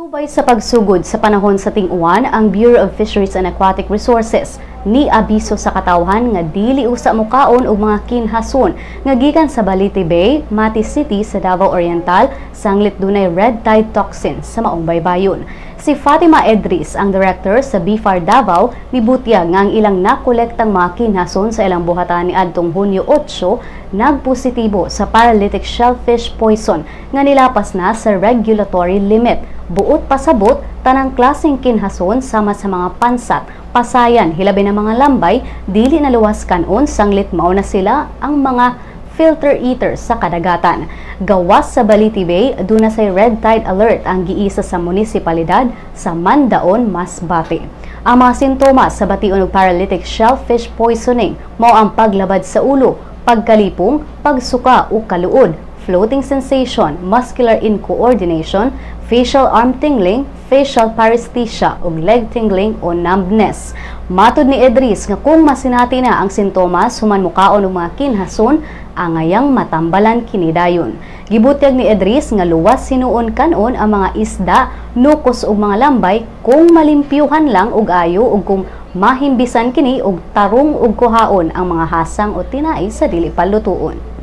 Ubay sa pagsugod sa panahon sa ting-uwan, ang Bureau of Fisheries and Aquatic Resources ni abiso sa katawhan nga dili usa mukaon og mga kinhason nga gikan sa Balite Bay, Mati City sa Davao Oriental sanglit dunay red tide toxin sa maong baybayon. Si Fatima Edris, ang director sa BFAR Davao, nibutyag nga ang ilang nakolektang mga kinhason sa ilang buhatan ni adtong Hunyo 8 nagpositibo sa paralytic shellfish poison nga nilapas na sa regulatory limit. Buot pasabot, tanang klaseng kinhason sama sa mga pansat, pasayan, hilabi na mga lambay, dili na luwas kanon sanglit mao na sila ang mga filter eaters sa kadagatan. Gawas sa Baliti Bay, duna say red tide alert ang giisa sa munisipalidad sa Mandaon, Masbate. Ang mga sintomas sa bation og paralytic shellfish poisoning mao ang paglabad sa ulo, pagkalipong, pagsuka o kaluod, floating sensation, muscular incoordination, facial arm tingling, facial paresthesia ug leg tingling o numbness. Matod ni Edris nga kung masinati na ang sintomas human mukaon og mga kinhason, angayang matambalan kini dayon. Gibutyag ni Edris nga luwas hinuon kanon ang mga isda, nukos ug mga lambay kung malimpyuhan lang og ayo ug kung mahimbisan kini og tarong ug kuhaon ang mga hasang o tinai sa dili palutuon.